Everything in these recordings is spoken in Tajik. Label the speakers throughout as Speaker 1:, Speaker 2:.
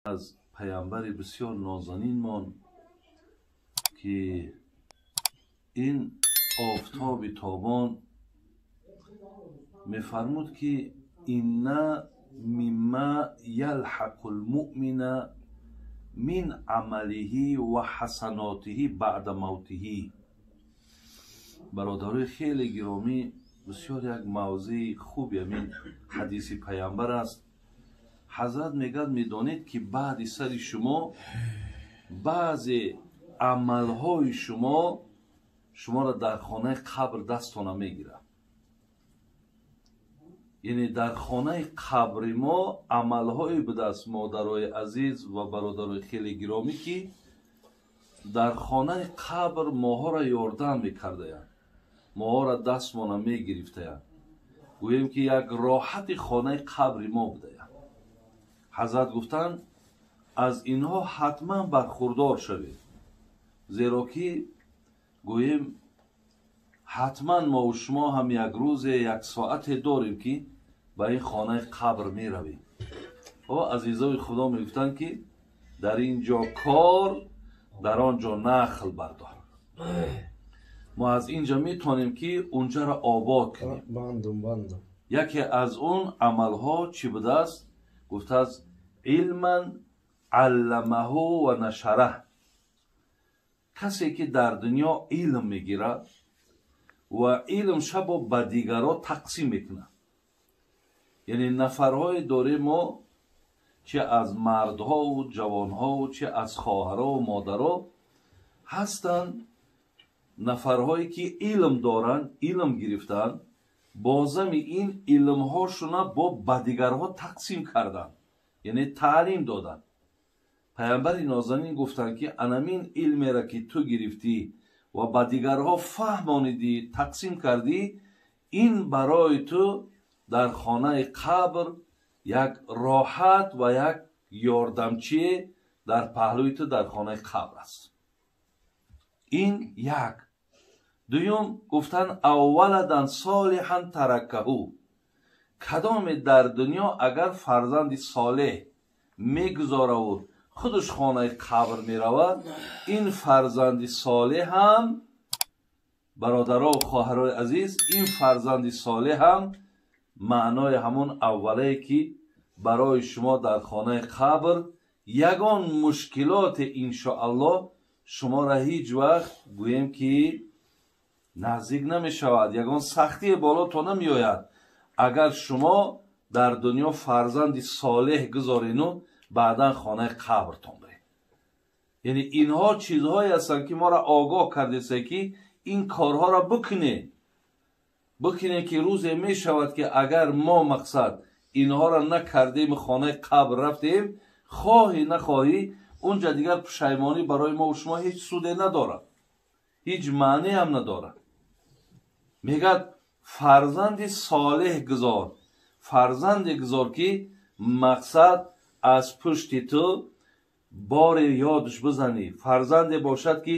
Speaker 1: Аз паямбари бисёр нозанинмон, ки ин офтоби тобон мефармуд, ки инна мимма ялҳақу лмуъмина мин амалиҳи ва ҳасанотиҳи баъда мавтиҳи. Бародарои хеле гиромӣ, бисёр як мавзеи хуби ҳамин ҳадиси паямбар аст. Ҳазрат мегӯяд: медонед, ки баъди сари шумо баъзе амалҳои шумо шуморо дар хонаи қабр дастона мегирад. Яъне дар хонаи қабри мо амалҳое будааст, модарои азиз ва бародарои хеле гиромӣ, ки дар хонаи қабр моҳоро ёрдам мекардаянд, моҳоро дастмона мегирифтаянд, гӯем ки як роҳати хонаи қабри мо будаянд. Ҳазрат гуфтанд: аз инҳо ҳатман бархурдор шавед, зеро ки гӯем ҳатман мову шумо ҳам як рӯзе, як соате дорем, ки ба ин хонаи қабр меравем. О азизои Худо, мегуфтанд, ки дар ин ҷо кор, дар он ҷо нахл бардор. Мо аз ин ҷо метавонем, ки унҷаро обод кунем.
Speaker 2: Бандум, бандум.
Speaker 1: Яке аз он амалҳо чӣ будааст? Гуфтааст: илман алламаҳу ва нашараҳ. Касе ки дар дунё илм мегирад ва илм шабо ба дигарро тақсим мекунад. Яъне нафарҳое дорем мо, чи аз мардҳову ҷавонҳову, чи аз хоҳарову модаро ҳастанд, нафарҳое ки илм доранд, илм гирифтанд, бозами ин илмҳошуна бо ба дигарҳо тақсим карданд, яъне таълим доданд. Паямбари нозанин гуфтанд, ки анамин илмеро, ки ту гирифтӣ ва ба дигарҳо фаҳмонидӣ, тақсим кардӣ, ин барои ту дар хонаи қабр як роҳат ва як ёрдамчие дар паҳлӯи ту дар хонаи қабр аст. Ин як. Дуюм гуфтанд: ав валадан солиҳан таракаҳу. Кадоме дар дунё агар фарзанди солеҳ мегузораву худаш хонаи қабр меравад, ин фарзанди солеҳ ҳам, бародарову хоҳарои азиз, ин фарзанди солеҳ ҳам маънои ҳамон аввалае, ки барои шумо дар хонаи қабр ягон мушкилоте, иншоаллоҳ, шуморо ҳеҷ вақт, гӯем ки, наздик намешавад, ягон сахтие болото намеояд, агар шумо дар дунё фарзанди солеҳ гузорену баъдан хонаи қабртон биред. Яъне инҳо чизҳое ҳастанд, ки моро огоҳ кардеса, ки ин корҳоро бикунед, бикунед, ки рӯзе мешавад, ки агар мо, мақсад, инҳоро накардем, хонаи қабр рафтем, хоҳӣ нахоҳӣ, унҷа дигар пушаймонӣ барои мо шумо ҳеҷ суде надорад, ҳеҷ маъне ҳам надорад. Мегӯяд: фарзанди солеҳ гузор, фарзанде гузор, ки, мақсад, аз пушти ту боре ёдш бизанӣ. Фарзанде бошад, ки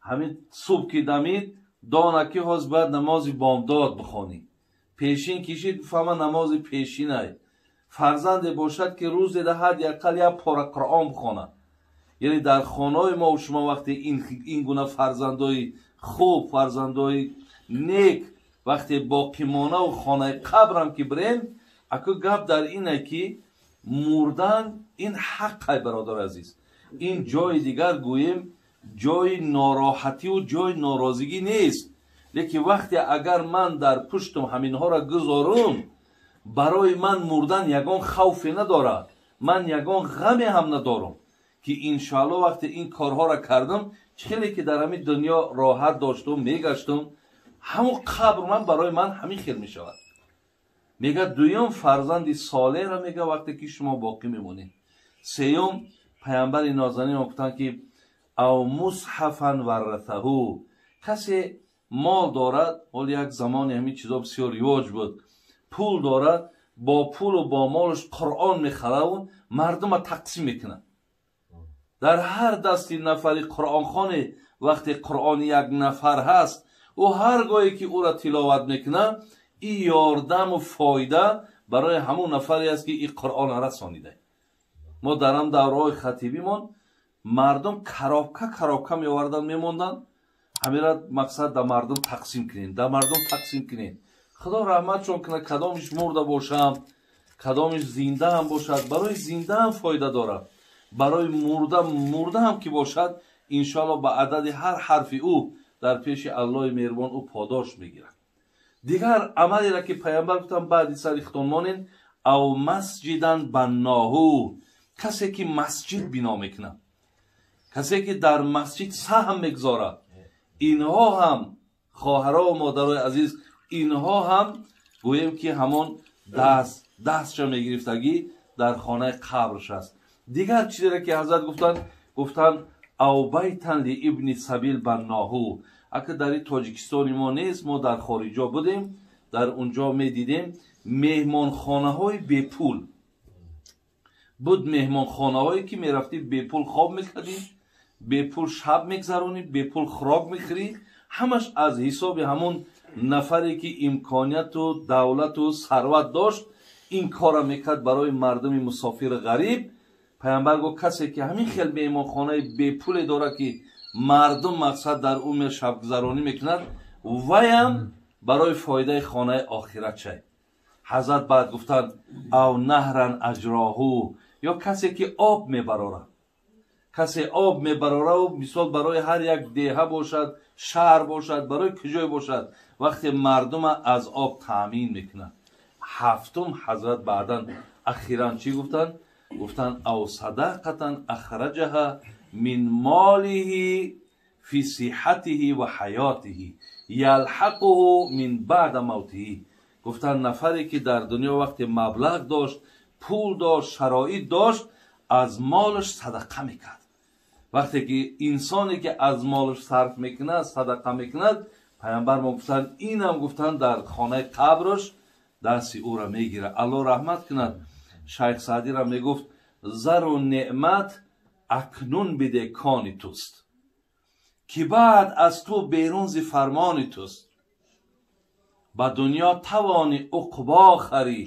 Speaker 1: ҳамин субҳ ки дамид, дона, ки ҳоз бояд намози бомдод бихонӣ, пешин кишид, бифаҳма намози пешинай. Фарзанде бошад, ки рӯзе да ҳадди ақал як пора Қуръон бихонад. Яъне дар хонаҳои мо шумо вақте ин гуна фарзандои хуб, фарзандои нек вақте боқимонаву хонаи қабрам ки бирем, аку гап дар ине, ки мурдан ин ҳаққай, бародари азиз. Ин ҷои дигар, гӯем, ҷои нороҳативу ҷои норозигӣ нест, лекин вақте агар ман дар пуштум ҳаминҳоро гузорум, барои ман мурдан ягон хавфе надорад, ман ягон ғаме ҳам надорам, ки иншоалло вақте ин корҳоро кардам, хеле ки дар ҳамин дунё роҳат доштум, мегаштум, ҳамун қабр ман барои ман ҳамин хел мешавад. Мега дуюм фарзанди солеҳро мега вақте ки шумо боқӣ мемонед. Сеюм, паямбари нозанин гуфтанд, ки ав мусҳафан варратаҳу. Касе мол дорад, ҳол як замоне ҳамин чизо бисёр ривоҷ буд, пул дорад, бо пулу бо молаш Қуръон мехараву мардума тақсим мекунад. Дар ҳар дасти нафари қуръонхоне вақте Қуръони як нафар ҳаст, ӯ ҳар гоҳе ки ӯра тиловат мекунад, ин ёрдаму фоида барои ҳамон нафаре аст, ки ин Қуръонро расонида. Мо дар ҳам давраҳои хатибимон мардум коробка коробка меоварданд, мемонданд, ҳамира мақсад да мардум тақсим кунем, да мардум тақсим кунем. Худо раҳматшон кунад, кадомиш мурда бошам, кадомиш зинда ҳам бошад, барои зинда ҳам фоида дорад, барои мурда ҳам ки бошад, иншоалло ба адади ҳар ҳарфи ӯ дар пеши Аллоҳи меҳрубон ӯ подош мегирад. Дигар амалеро ки пайғамбар гуфтанд, баъди сари худтон монед, ав масҷидан банноҳу, касе ки масҷид бино мекунад, касе ки дар масҷид саҳм мегузорад, инҳо ҳам хоҳарову модарои азиз, инҳо ҳам гӯем ки ҳамон дастша мегирифтагӣ дар хонаи қабрш аст. Дигар чизеро ки ҳазрат гуфтанд, гуфтанд ав байтан ли ибни сабил банноҳу. Ака дар Тоҷикистони мо нест, мо дар хориҷо будем, дар унҷо медидем меҳмонхонаҳои бепул буд, меҳмонхонаҳое ки мерафтӣ бепул хоб мекардӣ, бепул шаб мегзаронӣ, бепул хӯрок мехӯрӣ, ҳамаш аз ҳисоби ҳамон нафаре ки имконияту давлату сарват дошт, ин корро мекард барои мардуми мусофири ғариб. Пайғамбар гуфт касе ки ҳамин хел меҳмонхонаи бепуле дорад ки мардум мақсад дар ӯ шабгузаронӣ мекунад, ваям барои фоидаи хонаи охират шай. Ҳазрат баъд гуфтанд ав наҳран аҷроҳу, ё касе ки об мебарорад, касе об мебарорав, мисол барои ҳар як деҳа бошад, шаҳр бошад, барои куҷое бошад, вақте мардума аз об таъмин мекунад. Ҳафтум ҳазрат баъдан ахиран чӣ гуфтанд? Гуфтанд ав садақатан ахраҷаҳа мин молиҳи фи сиҳатиҳи ва ҳаётиҳи ялҳақуҳу мин баъда мавтиҳи. Гуфтанд нафаре ки дар дунё вақте маблағ дошт, пул дошт, шароит дошт, аз молаш садақа мекард. Вақте ки инсоне ки аз молаш сарф мекунад, садақа мекунад, пайғамбар мо гуфтанд инам гуфтанд дар хонаи қабраш дасти ӯро мегирад. Аллоҳ раҳмат кунад, Шайх Саъдиро мегуфт зару неъмат акнун биде кони туст, ки баъд аз ту берун зи фармони туст. Ба дунё тавони уқбо харӣ,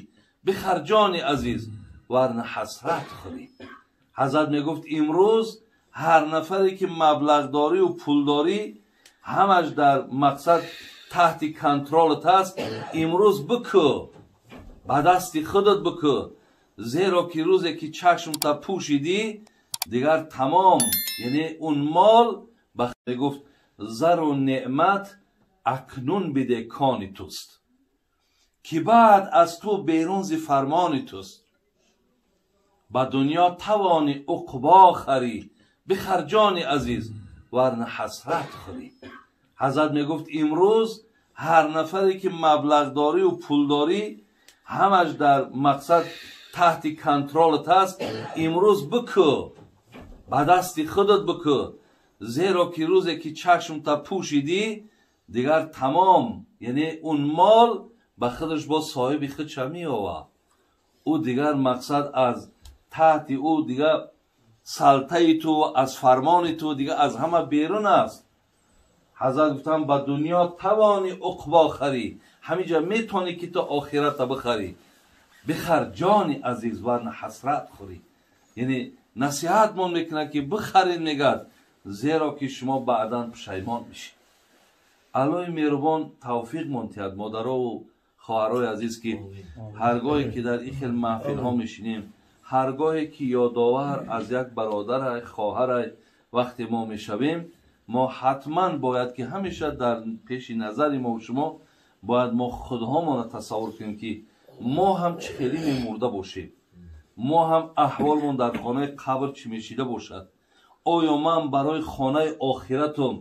Speaker 1: бихар ҷони азиз, варна ҳасрат хӯрӣ. Ҳазрат мегуфт имрӯз ҳар нафаре ки маблағдорию пулдорӣ ҳамаш дар мақсад таҳти контролат аст, имрӯз бикӯ, ба дасти худат бикӯ, зеро ки рӯзе ки чашмта пӯшидӣ дигар тамом, яъне он мол. Мегуфт зару неъмат акнун биде кони туст, ки баъд аз ту берун зи фармони туст. Ба дунё тавони уқбо харӣ, бихар ҷони азиз, варна ҳасрат хӯрӣ. Ҳазрат мегуфт имрӯз ҳар нафаре ки маблағдорию пулдорӣ ҳамаш дар мақсад таҳти контролат аст, имрӯз бикӯ, ба дасти худат бикӯ, зеро ки рӯзе ки чашмта пӯшидӣ дигар тамом, яъне он мол ба худаш боз соҳиби худша меовад. Ӯ дигар мақсад аз таҳти ӯ дигар салтаи ту, аз фармони ту дигар аз ҳама берун аст. Ҳазрат гуфтанд ба дунё тавони уқбо харӣ, ҳаминҷа метавонӣ ки ту охирата бихарӣ, бихар ҷони азиз, варна ҳасрат хӯрӣ. Яъне насиҳатмон мекунад ки бихаред, мегӯяд, зеро ки шумо баъдан пушаймон мешед. Аллоҳи меҳрубон тавфиқмон диҳад, модарову хоҳарои азиз, ки ҳаргоҳе ки дар ин хел маҳфилҳо мешинем, ҳаргоҳе ки ёдовар аз як бародарай, хоҳарай вақте мо мешавем, мо ҳатман бояд ки ҳамеша дар пеши назари мо шумо бояд мо худҳомонро тасаввур кунем ки мо ҳам чӣ хеле мемурда бошем, мо ҳам аҳволмон дар хонаи қабр чӣ мешида бошад. Оё ман барои хонаи охиратум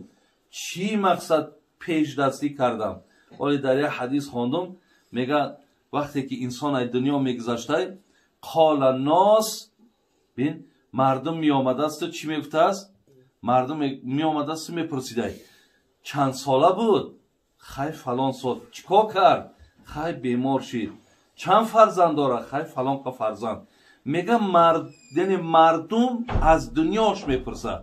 Speaker 1: чӣ мақсад пешдастӣ кардам? Оле дар як ҳадис хондум, мегӯяд вақте ки инсон аз дунё мегузаштай, қола нос, бин, мардум меомадасту чӣ мегуфтааст? Мардум меомадасту мепурсидай, чанд сола буд? Хай фалон сол. Чӣ кор кард? Хай бемор шид. Чанд фарзанд дорад? Хай фалонқа фарзанд. Мега яъне мардум аз дунёш мепурсад,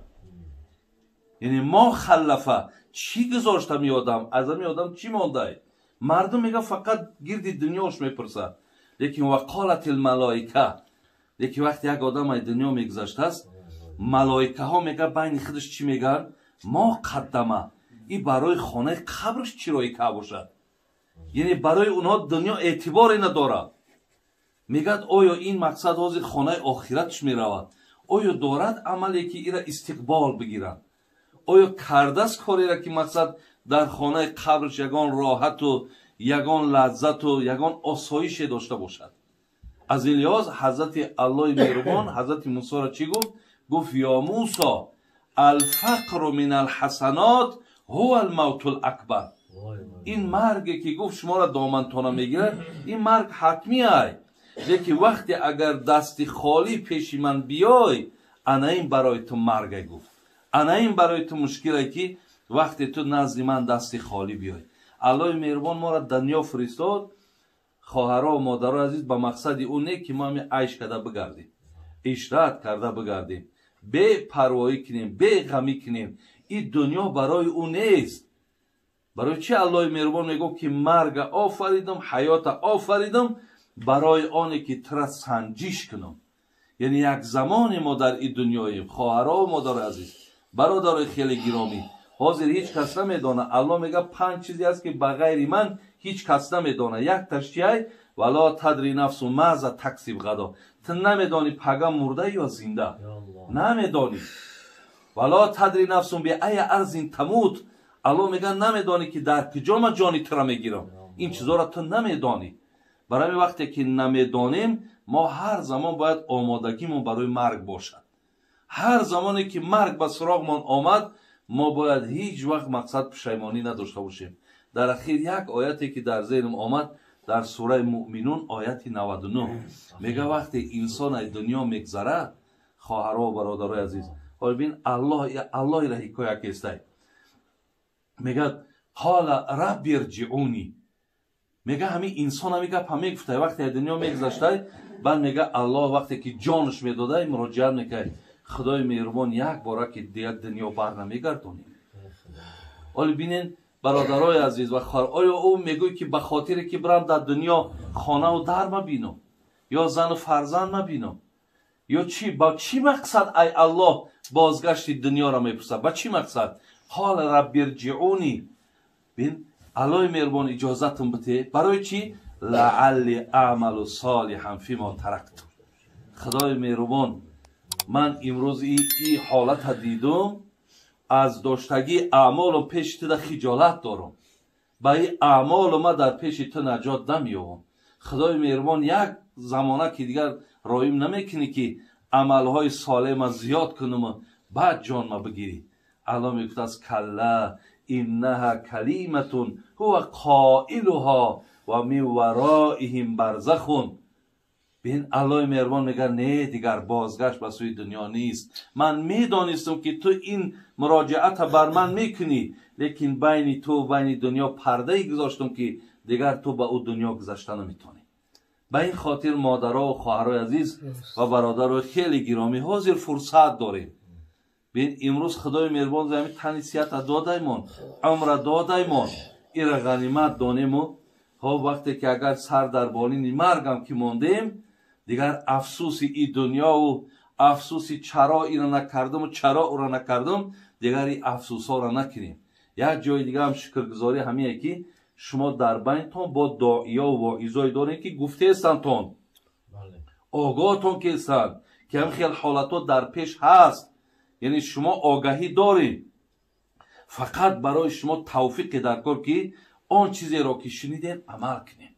Speaker 1: яъне мо халлафа чӣ гузошт ҳами одам, аз ҳами одам чӣ мондай? Мардум мега фақат гирди дунёш мепурсад. Лекин вақолат илмалоика, Лекин вақте як одам ай дунё мегузаштааст, малоикаҳо мега байни худаш чӣ мегӯянд? Мо қаддама, и барои хонаи қабраш чӣ роӣ ка бошад? Яъне барои онҳо дунё эътиборе надорад. Мегӯяд, оё ин мақсад ҳозир хонаи охиратш меравад? Оё дорад амале ки ира истиқбол бигирад? Оё кардааст корера ки мақсад дар хонаи қабрш ягон роҳату ягон лаззату ягон осоише дошта бошад? Аз ин лиҳоз ҳазрати Аллоҳи меҳрубон ҳазрати Мусоро чӣ гуфт? Гуфт: ё Мусо, алфақру мин алҳасанот ҳува алмавту лакбар. Ин марге ки гуфт шуморо домантона мегирад, ин марг ҳатмӣ ай, лекин вақте агар дасти холӣ пеши ман биёй, ана ин барои ту маргай, гуфт. Ана ин барои ту мушкиле ки вақте ту назди ман дасти холӣ биёй. Аллоҳи меҳрубон моро дунё фиристод, хоҳаро, модарои азиз, ба мақсади ӯ не ки мо ҳами айш карда бигардем, ишрат карда бигардем, бепарвоӣ кунем, беғамӣ кунем. Ин дунё барои ӯ нест. Барои чӣ Аллоҳи меҳрубон мегӯфт ки марга офаридам, ҳаёта офаридам барои оне ки тура санҷиш кунам? Яъне як замоне мо дар ин дунёем, хоҳарову модарои азиз, бародарои хеле гиромӣ. Ҳозир ҳеҷ кас намедонад. Аллоҳ мега панҷ чизе аст ки ба ғайри ман ҳеҷ кас намедонад. Якташ чиай? Вало тадри нафсу маза таксиб ғадо. Ту намедонӣ пага мурда ё зинда, намедонӣ. Вало тадри нафсун би ая арзин тамут. Аллоҳ мега намедонӣ ки дар куҷо ман ҷони тура мегирам. Ин чизоро ту намедонӣ. Барои ҳамин вақте ки намедонем, мо ҳар замон бояд омодагимон барои марг бошад. Ҳар замоне ки марг ба суроғмон омад, мо бояд ҳеҷ вақт мақсад пушаймонӣ надошта бошем. Дар ахир як ояте ки дар зеҳнам омад, дар сураи Муъминун, ояти 99, мега вақте инсон аз дунё мегзарад, хоҳаро, бародарои азиз, ҳол бин, Аллоҳ Аллоҳира ҳикоя кестай. Мегӯяд: қола рабби ирҷиуни. Мега ҳамин инсон ҳамин гапа мегуфтай, вақте аз дунё мегузаштай, баъд мега Аллоҳ вақте ки ҷонаш медодай, муроҷиат мекард: Худои меҳрубон, як бора ки дигар дунё бар намегардонем. Оли бинен, бародарои азиз ва хоҳар, оё ӯ мегӯй ки ба хотире ки бирам дар дунё хонаву дар мабинам ё зану фарзанд мабинам ё чӣ? Ба чӣ мақсад ай Аллоҳ бозгашти дунёро мепурсад? Ба чӣ мақсад? Қола рабби ирҷиуни. Бин, Аллоҳи меҳрубон, иҷозатум бите. Барои чӣ? Лаалли аъмалу солиҳан фимо таракту. Худои меҳрубон, ман имрӯз и ҳолата дидум, аз доштагии аъмолум пеши туда хиҷолат дорам, ба ин аъмолу ман дар пеши ту наҷот намеёбам. Худои меҳрубон, як замона ки дигар роим намекунӣ ки амалҳои солеҳма зиёд кунуму баъд ҷонма бигирӣ? Аллоҳ мегуфтааст: калла иннаҳа калиматун ҳува қоилуҳо ва мин вароиҳим барзахун. Бин, Аллоҳи меҳрубон мегӯяд: не, дигар бозгашт ба сӯи дунё нест. Ман медонистам ки ту ин муроҷиата бар ман мекунӣ, лекин байни ту байни дунё пардае гузоштам ки дигар ту ба ӯ дунё гузашта наметавонӣ. Ба ин хотир, модарову хоҳарои азиз ва бародарои хеле гиромӣ, ҳозир фурсат дорем. Бин, имрӯз Худои меҳрубон ҳамин тани сиҳата додаймон, умра додаймон, ира ғанимат донему ҳо вақте ки агар сар дар болини маргам ки мондем, дигар афсӯси и дунёву афсӯси чаро ира накардаму чаро ӯро накардам, дигар и афсӯсҳоро накунем. Як ҷои дигарам шукргузорӣ ҳамие ки шумо дар байнтон бо доиёву воизое дорем ки гуфтаестантон, огоҳтон кестанд ки ҳамин хел ҳолатҳо дар пеш ҳаст. Яъне шумо огаҳӣ доред, фақат барои шумо тавфиқе дар кор ки он чизеро ки шунидем амал кунем.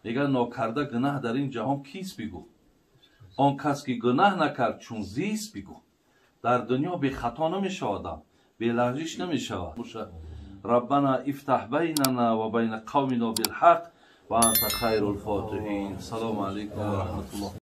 Speaker 1: Мегӯяд, нокарда гунаҳ дар ин ҷаҳон кист, бигӯ? Он кас ки гунаҳ накард чун зист, бигӯ. Дар дунё бехато намешавад, белағзиш намешавад. Раббана ифтаҳ байнана ва байна қавмина билҳақ ва анта хайрул фотиҳин. Салому алайкум ва раҳматуллоҳ.